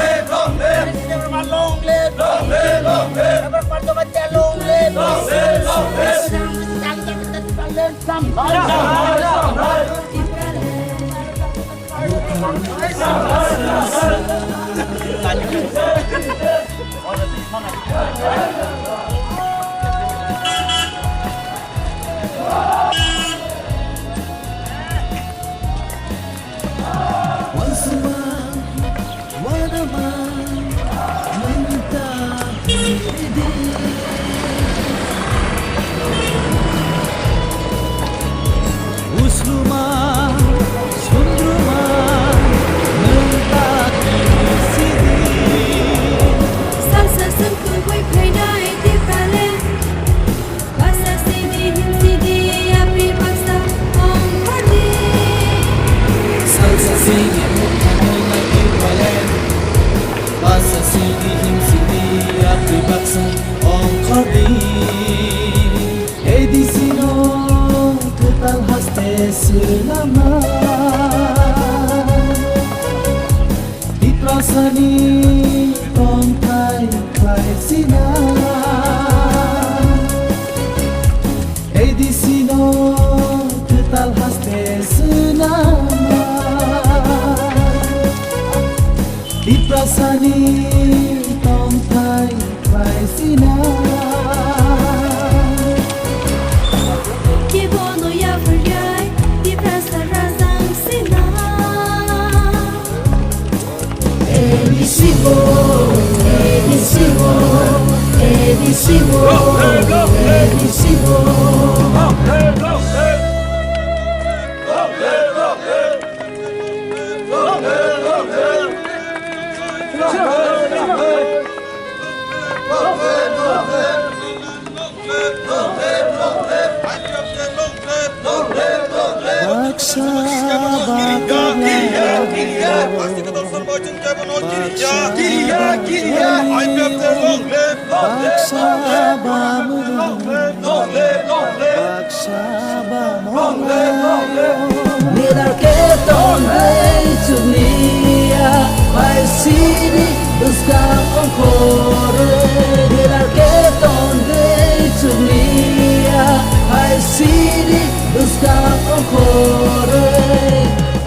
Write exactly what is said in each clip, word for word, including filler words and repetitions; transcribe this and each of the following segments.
live, long live. Long live, long live. Long live, long live. Long live, long live. Wansukma, wanama, nwng ta hidi. Usluma, sundruma, nwng ta hidi. Salsa sengkuk bai phainai Tipraland. Basa sidi, him sidi, yapri baksa ongkhordi. Salsa sidi, mukha nai Tipraland. Basa sidi, him sidi, yapri baksa ongkhordi. A D C no kwtal haste swnama. Tiprasani tongthai khlaisina. A D C no kwtal haste swnama. Tiprasani tongthai khlaisina. Kebono yapharjai, Tiprasa rajang sina. A D C bo, A D C bo, A D C bo, A D C bo. Baksa ba baksa ba Saba molo. Nilal ke tongwi chukliya, bai sini bwskang ongkhorwi. Nilal ke tongwi chukliya, bai sini bwskang ongkhorwi.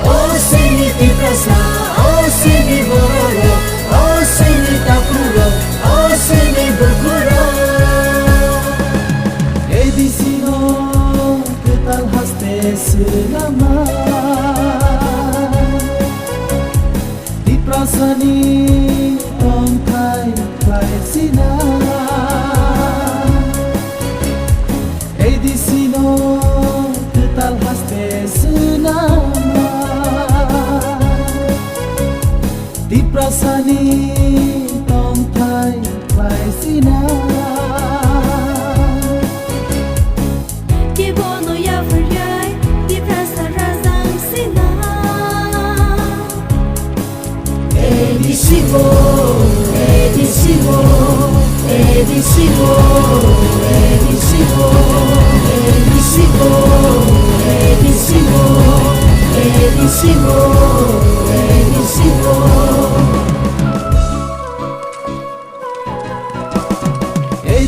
O sini Tiprasa, o sini borok, o sini takhurok, o sini bukhurok. A D C no kwtal haste swnama. Tiprasani tongthai khlaisina. A D C no kwtal haste swnama. Tiprasani tongthai khlaisina.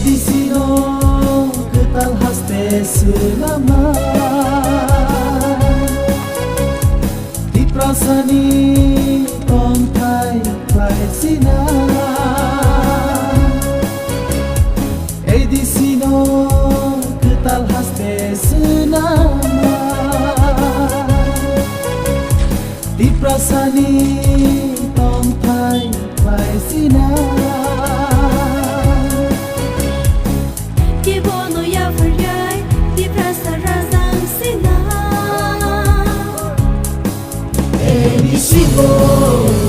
Sino kwtal haste swnama. Tiprasani tongthai khlai sina. A D C no kwtal haste swnama. Tiprasani tongthai khlai sina. Kebono yapharjai, Tiprasa rajang sina. A D C o,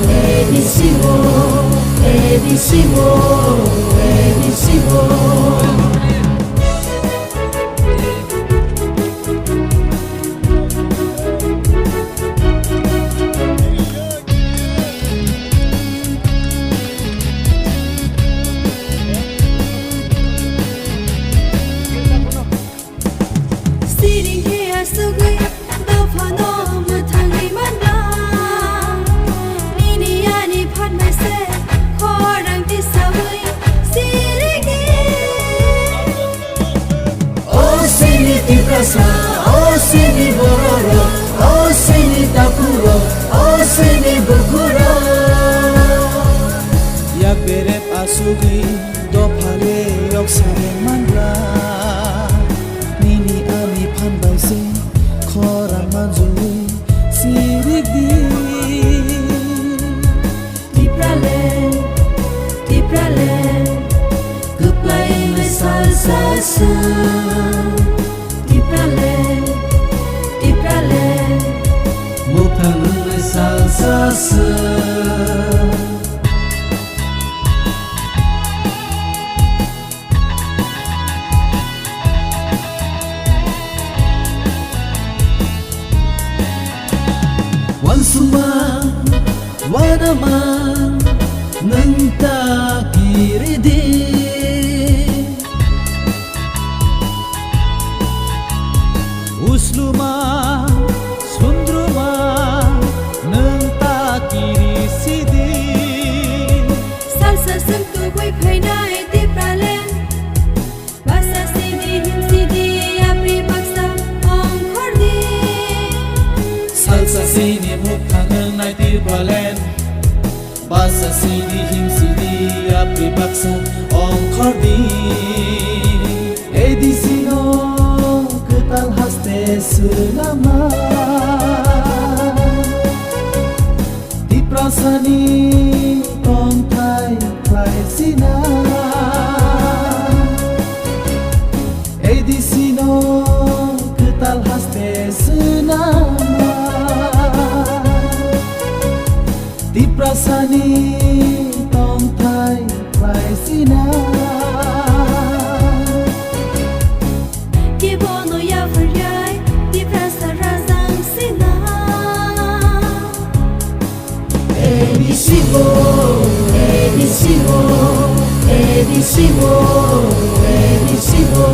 A D C o, A D C o, A D C o. Siring khe asugwi dophano mwthangwi manla. Nini ani phatmai se khorang tisawi sirigi. O sini Tiprasa, o sini bororok, o sini takurok, o sini bukurok. Yak berep asugwi dophale yok sare manla. Nini ani phan bai se khorang manjui sirik di. Tipraland, Tipraland, kwplai wngwi salsa sung. Tipraland, Tipraland, muphang wngwi salsa sung. Wansukma, wanama, nwng ta kiridi. Usluma, sundruma, nwng ta kirisidi. Salsa sung tubui phainai Tipraland. Basa sidi himsidi yapri baksa ongkhordi. Salsa sini muphang wngnai Tipraland. Basa sidi himsidi yapri baksa ongkhordi. A D C no kwtal haste swnama. Tiprasani tongthai khlai sina. A D C no kwtal haste swnama. Tiprasani tongthai khlai sina. Kebono yapharjai Tiprasa rajang sina. A D C o, A D C o, A D C o, A D C o.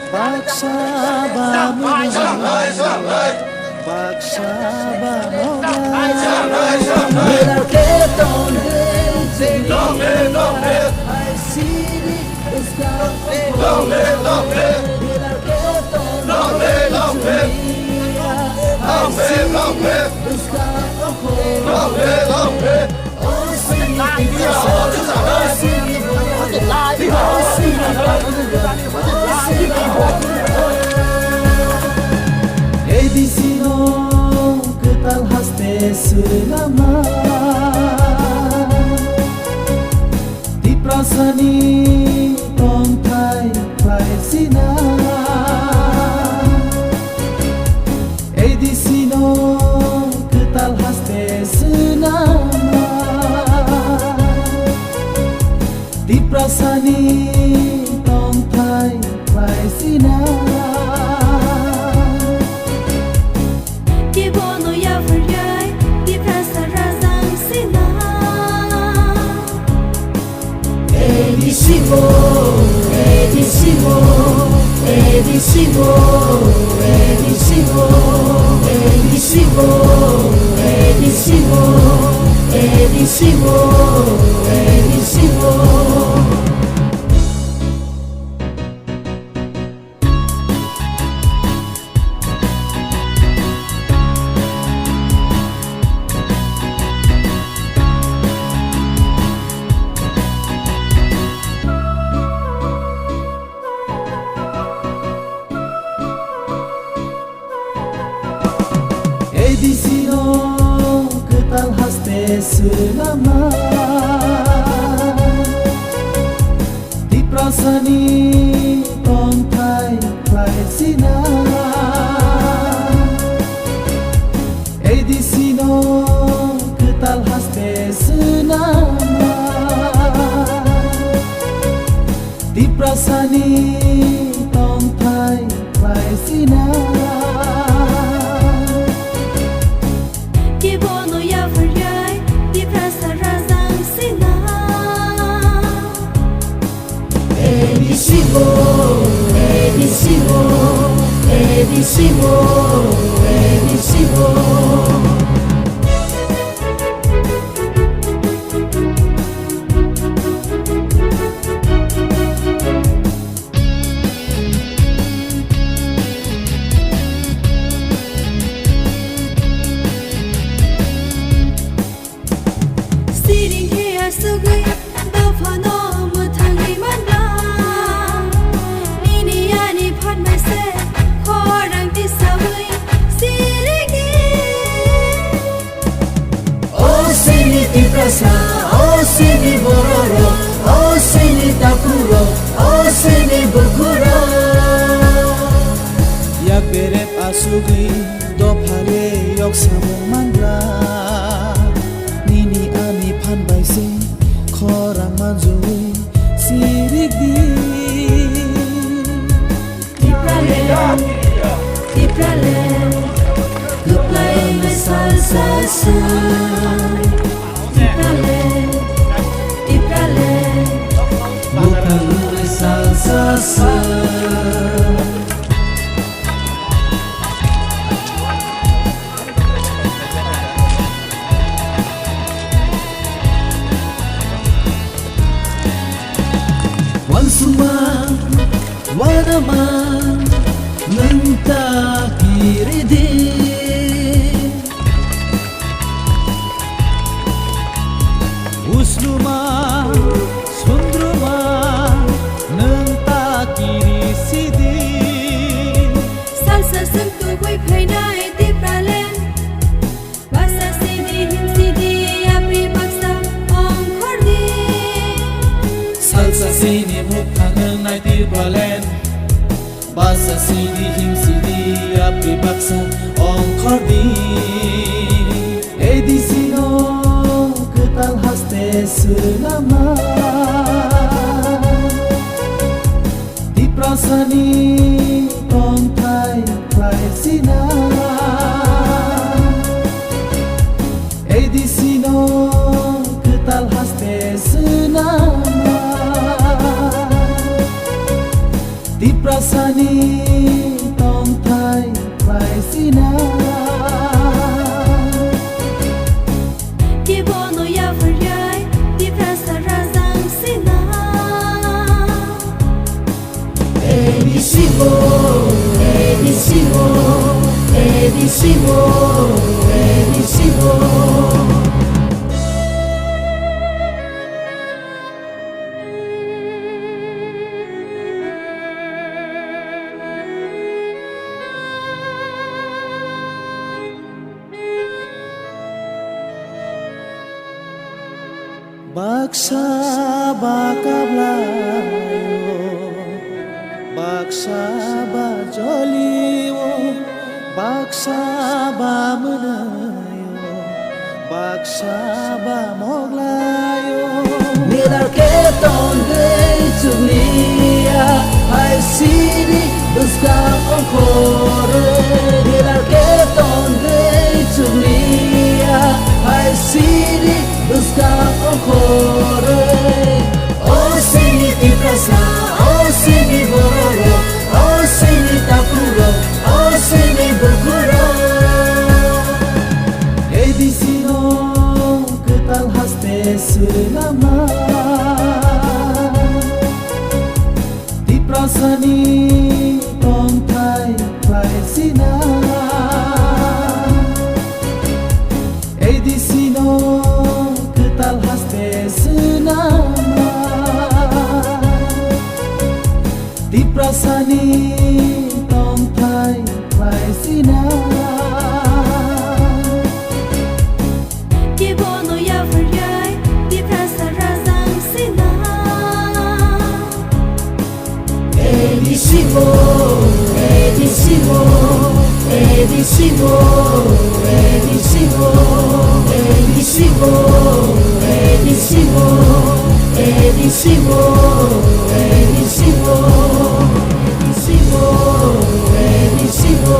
Baksa ba mung, baksa ba mung. Long live, long live. Long live, long live. Long live, long live. Long live, long live. Long live, long live. A D C no kwtal haste swnama. Tiprasani tongthai khlai sina. A D C no kwtal haste swnama. Tiprasani tongthai khlai sina. A D C o, A D C o, A D C o, A D C o, A D C o, A D C o. A D C no kwtal haste swnamna, Tiprasani tongthai khlaisina. A D C no kwtal haste swnamna, Tiprasani tongthai khlaisina. Kebono yapharjai Tiprasa rajang sina. A D C o, A D C o, A D C o, A D C o. Siring khe asugwi dophano mwthangwi manla. Nini ani phatmai se khorang tisawi sirikdi. O sini Tiprasa, o sini bororok, o sini takurok, o sini bukurok. Yak berep asugwi dophale yok samung manla. Nini ani phan bai se khorang manjui sirikdi. Tipraland, Tipraland, kwplai mesa sasa. Tipraland, Tipraland, bukhang mesa sasa. Wansukma, wanama, nwng ta kiridi. Usluma, sundruma, nwng ta kirisidi. Salsa swng tubui phainai Tipraland. Basa sidi him sidi yapri baksa ongkhordi. Salsa sini mukhang wngnai Tipraland. Basa sidi him sidi yapri baksa ongkhordi. A D C no kwtal haste swnamna. Tiprasani tongthai khlaisina. A D C no kwtal haste swnamna. Tiprasani tongthai khlaisina. Kebono yapharjai Tiprasa rajang sina. A D C o, A D C o, A D C o, A D C o. Baksa ba kablaio, baksa ba jolio, baksa ba mwnaio, baksa ba moglaio. Nilal khe tongwi chukliya, hai sini bwskang ongkhorwi. Nilal khe tongwi chukliya, hai sini bwskang ongkhorwi. O sini Tiprasa, o sini bororok, o sini Ani tongthai khlai sina, A D C no kwtal haste swnama. Tiprasani tongthai khlai sina. Kebono yapharwi Tiprasa rajang sina. A D C o, A D C o, A D C o, A D C o, A D C o, A D C o, A D C o, A D C o, A D C o, A D C o.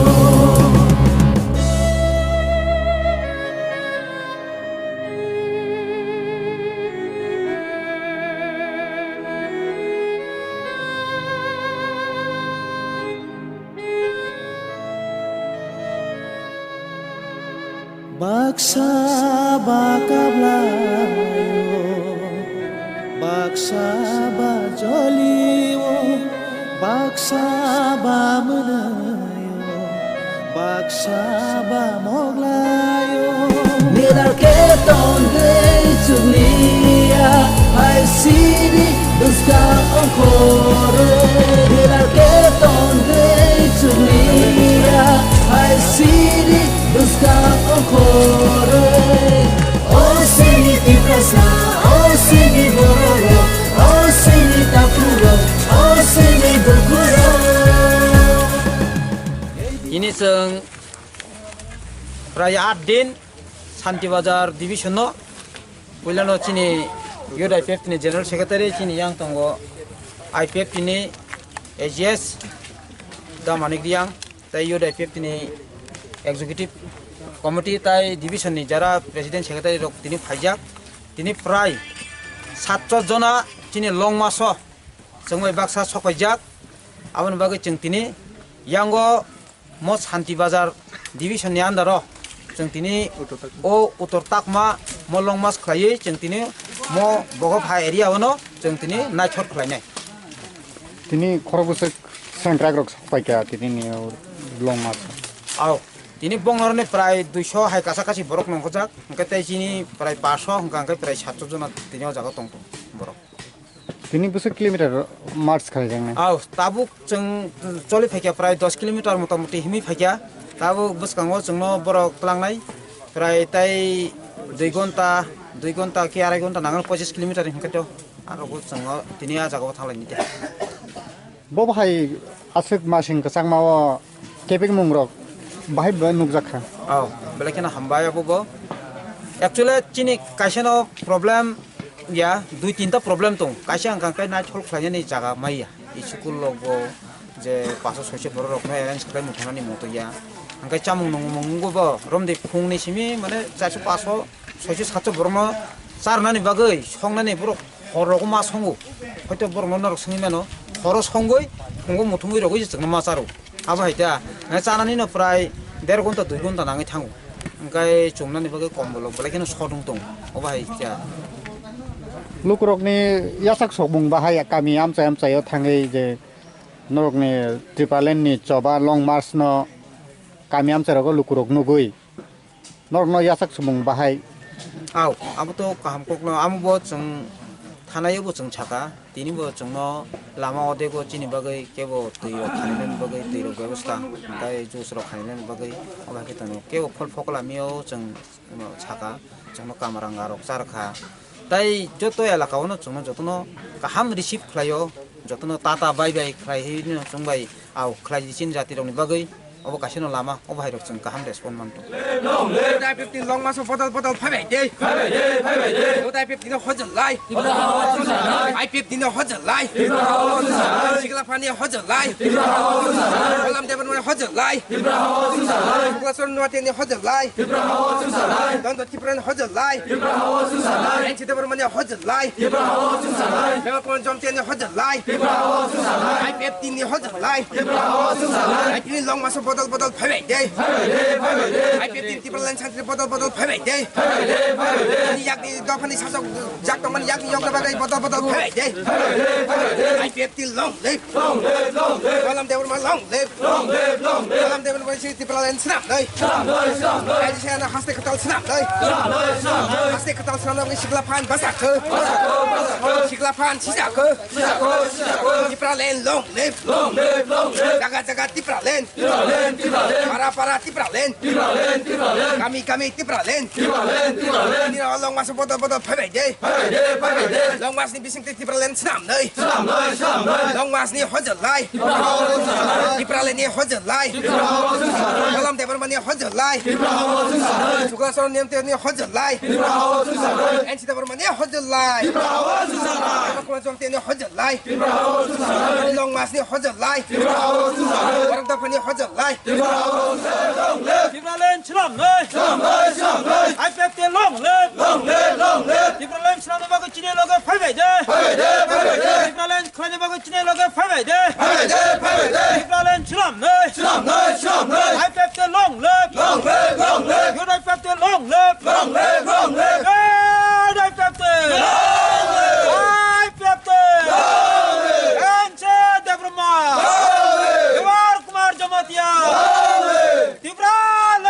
Baksa ba kablaio, baksa ba jolio, baksa ba mwnaio, baksa ba moglaio. Nilar khe tongwi chukliya, hai sini bwskang ongkhorwi. Nilar khe tongwi chukliya, hai sini bwskang ongkhorwi. O sini Tiprasa, o sini borok, o sini takhurok, o sini bukhurok. Tini chwng prai aat din Santi Bazar division no, puilano chini Youth I P F T ni General Secretary, chini yang tongo I P F T ni A G S da Manik Riang, tai Youth I P F T ni Executive Committee tai division ni jara President Secretary rok tini phaijak. Tini prai satso jona chini Longmaso chwngbai baksa sokpaijak. Aboni bagwi chwng tini yango mo Santi Bazar division ni under o chwng tini o Uttor Takma mo Longmas khlaiwi chwng tini mo Bogopha area o no chwng tini naithok khlainai. Tini khorok bwswk sengkrak rok sokpaikha tini ni o Longmas. Au, tini bongnoroni prai duiso hai kasa kasi borok nongkhorjak, hwnkhe tei chini prai paso hwnkha hwnkhe prai satso jona tini o jaga tongtong borok. Tini bwswk kilometer march khaijaknai? Au, tabuk chwng choli phaikha prai dos kilometer motamoti himwi phaikha. Tabuk bwskango chwngno borok tlangnai prai tai dui gonta, dui gonta khe arai gonta nango, pochis kilometer hwnkhe to. Aro bo chwngno tini a jagao thanglaini de. Bo bahai aswk masing kwchangmao kebengmungrok bahai bo nukjakha. Oh, belai kheno hambai abo bo. Actually, chini kaisano problem ya, dui tinta problem tong. Kaisa hwnkha khe naithok khlainani jaga maya. School rok bo je paso soiso borok rokno arrange khlai muthanani moto ya. Hwnkhe chamung nungmung bo romdi phungni simi mane charso paso soiso satso borokno charnani bagwi songnani borok hor rogo ma songo. Hoito borokno norok songwi mano. Horo songwi phungo muthungwi rogwi chwngno ma charo. Abo hai ta, chanani no prai der gonta dui gonta nangwi thango. Hwnkhe chumnani bagwi kombolo belai kheno sodung tongo. Obo hai ta. Lukurokni yasak sokmung bahai kami amchai amchaio thangwi je norokni Tipraland ni choba Long March no kami amchai rogo lukurok nugwi norokno yasak sumung bahai. Au, abo to kaham kokno, amo bo chwng thanai bo chwng saka, tini bo chwngno lama odego chini bagwi kebo twi rok khainani bagwi twi rok bebosta, tai juice rok khainani bagwi obo hai khe tongno kebo phol phokla mio chwng saka, chwngno kamaranga rok char kha. Tai joto elaka o no chwngno jotono kaham receive khlaio, jotono tata bai bai khlai hino chwng bai au khlai di chini jati rokni bagwi. Obo kaisa no lama, obo hai rok chwng kaham respond manto. Utai fifteen long maso bodol bodol phai bai de. Utai fifteen no hojol lai. I fifteen no hojol lai. Sikla phani hojol lai. Kolam deban mani hojol lai. Sikla sor nuati ni hojol lai. Don dot Tripura ni hojol lai. N C Debbarma ni hojol lai. Bema Pon Jomtia ni hojol lai. I P F T ni hojol lai. I P F T ni long maso Bodol bodol phaibai de. I P F T Tipraland santri bodol bodol phaibai de. Ani yakni dophani sasok jak tongmani yakni yokna bagwi bodol bodol phaibai de. I P F T long live. Long live, long live. Malam Debbarma long live. Long live, long live. Malam Debbarma si Tipraland swnam noi. Swnam noi, swnam noi. Kaisa haste kwtal swnam noi. Swnam noi, swnam noi. Haste kwtal swnam noi sikla phan basa kho. Sikla phan sisa kho. Sisa kho, sisa kho. Tipraland long live. Long live, long live. Jaga jaga Tipraland. Tipraland, Tipraland. Para para Tipraland. Tipraland, Tipraland. Kami kami Tipraland. Tipraland, Tipraland. Nini o long mas bodol bodol phaibai de. Phaibai de, phaibai de. Long mas ni bising Tipraland swnam noi. Swnam noi, swnam noi. Long mas ni hojol lai. Tipra hawa swnam noi. Tipraland ni hojol lai. Tipra hawa swnam noi. Malam Debbarma ni hojol lai. Tipra hawa swnam noi. Chukla Saron Niyam Tiyam ni hojol lai. Tipra hawa swnam noi. N C Debbarma ni hojol lai. Tipra hawa swnam noi. Kuma Jomte ni hojol lai. Tipra hawa swnam noi. Long mas ni hojol lai. Tipra hawa swnam noi. Warang Dapha ni hojol lai. Tipra hawa swnam noi. Long live. Tipraland swnam noi. Swnam noi, swnam noi. I P F T long live. Long live, long live. Tipraland swnam noi bagwi chini loge phaibai de. Phaibai de, phaibai de. Tipraland khlaina bagwi chini loge phaibai de. Phaibai de, phaibai de. Tipraland swnam noi. Swnam noi, swnam noi. I P F T long live. Long live, long live. Youth I P F T long live. Long live, long live. Youth I P F T. Long live. I P F T. Long live. N C Debbarma. Long live. Debar Kumar Jamatia. Long live. Tipraland!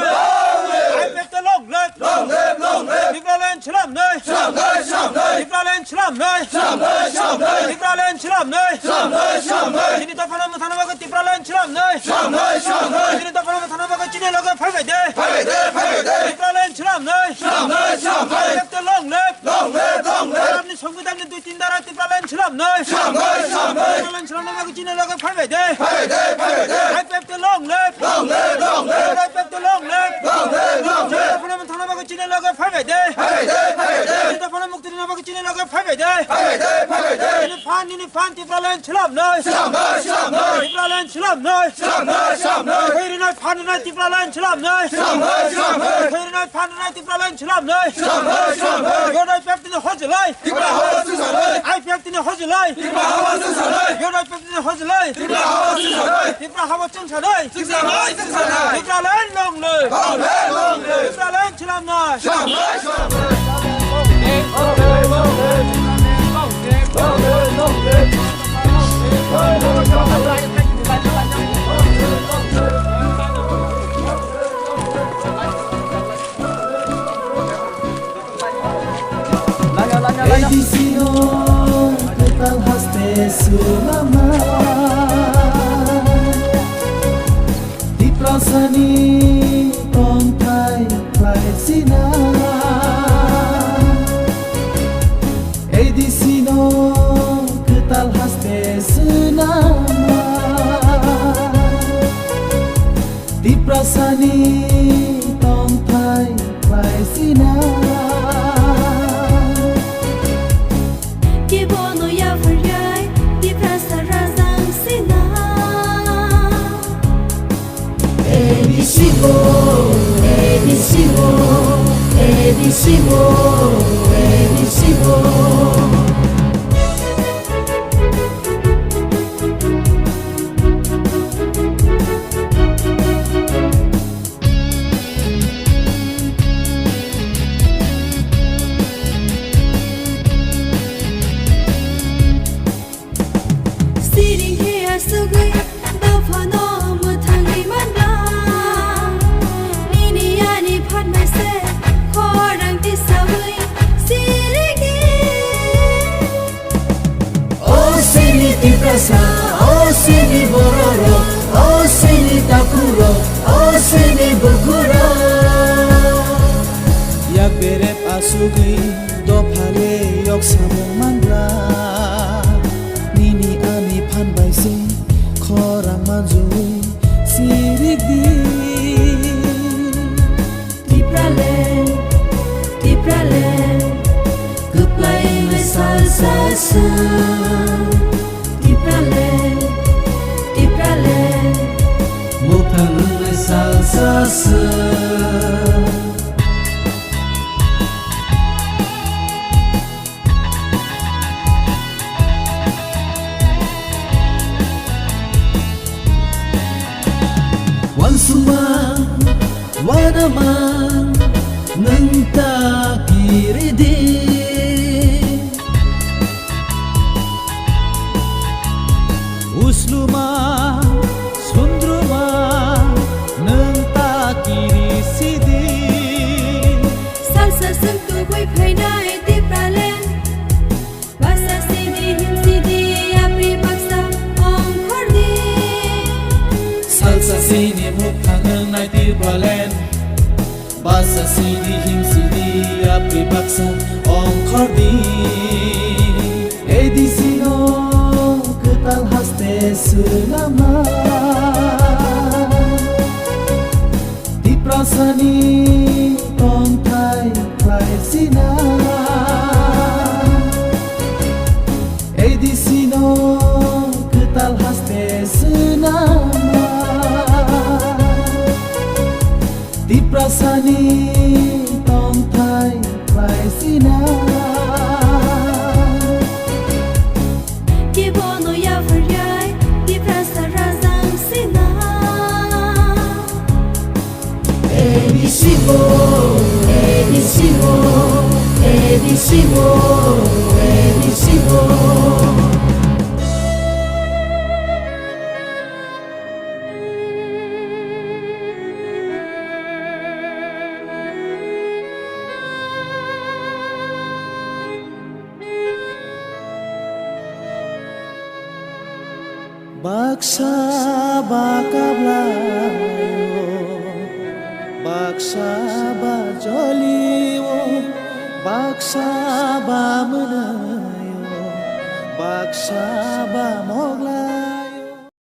Long live! I P F T long live! Long live, long live! Tipraland swnam noi! Swnam noi, swnam noi! Tipraland swnam noi! Swnam noi, swnam noi! Tipraland swnam noi! Swnam noi, swnam noi! Chini dophano mwthangna bagwi Tipraland swnam noi! Swnam noi, swnam noi! Chini dophano mwthangna bagwi chini loge phaibai de! Phaibai de, phaibai de! Tipraland swnam noi! Swnam noi, swnam noi! I P F T long live! Long live, long live! Bharatni Songbidanni dui tin dara Tipraland swnam noi! Swnam noi, swnam noi! Tipraland swnamna bagwi chini loge phaibai de! Phaibai de, phaibai de! I P F T long live! Long live, long live! I P F T long live! Long live, long live! Dophano mwthangna bagwi chini loge phaibai de! Phaibai de, phaibai de! Dophano mukti rwna bagwi chini loge phaibai de! Phaibai de, phaibai de! Nini phan, nini phan Tipraland swnam noi! Swnam noi, swnam noi! Tipraland swnam noi! Swnam noi, swnam noi! Khoi rwnai phan rwnai Tipraland swnam noi! Swnam noi, swnam noi! Khoi rwnai phan rwnai Tipraland swnam noi! Swnam noi, swnam noi! Youth I P F T ni hojol lai! Tipra hawa chwngsa noi! I P F T ni hojol lai! Tipra hawa chwngsa noi! Youth I P F T ni hojol lai! Tipra hawa chwngsa noi! Tipra hawa chwngsa noi! Chwngsa noi, chwngsa noi! Tipraland long live! Long live, long live! Tipraland swnam noi! Swnam noi, swnam noi! A D C no kwtal haste swnamnai. Tiprasani tongthai khlai sinai. A D C no kwtal haste swnamnai. Tiprasani tongthai khlai sinai. Kibono yapharwi Tiprasa rajang sinai. A D C bo, A D C bo, A D C bo, A D C bo. Siring khe asugwi dophano mwthangwi manla. Nini ani phan bai se khorang tisawi sirigi. O sini Tiprasa, o sini bororok, o sini takhurok, o sini bukhurok. Yak berep asugwi dophale yok samung manla. Nini ani phan bai se khorang manjui sirikdi. Tipraland, Tipraland, kwplai salsa sung. Tipraland, Tipraland, muphang salsa sung. Suma, wanama, nwng ta kiridi. Usluma, sundruma, nwng ta kiri sidi. Salsa sung tubui phainai Tipraland. Basa sidi him sidi yapri baksa ongkhordi. Salsa sini mukha nwngnai Tipraland. Basa sidi him sidi yapri baksa ongkhordi. A D C no kwtal haste swnama. Tiprasani tongthai khlaisina. A D C no kwtal haste swnama. Tiprasani tongthai khlaisina. Kebono yapharya, Tiprasa rajang sina. A D C o, A D C o, A D C o, A D C o. Baksa ba kablaio, baksa ba jolio, baksa ba mwnaio, baksa ba mogla.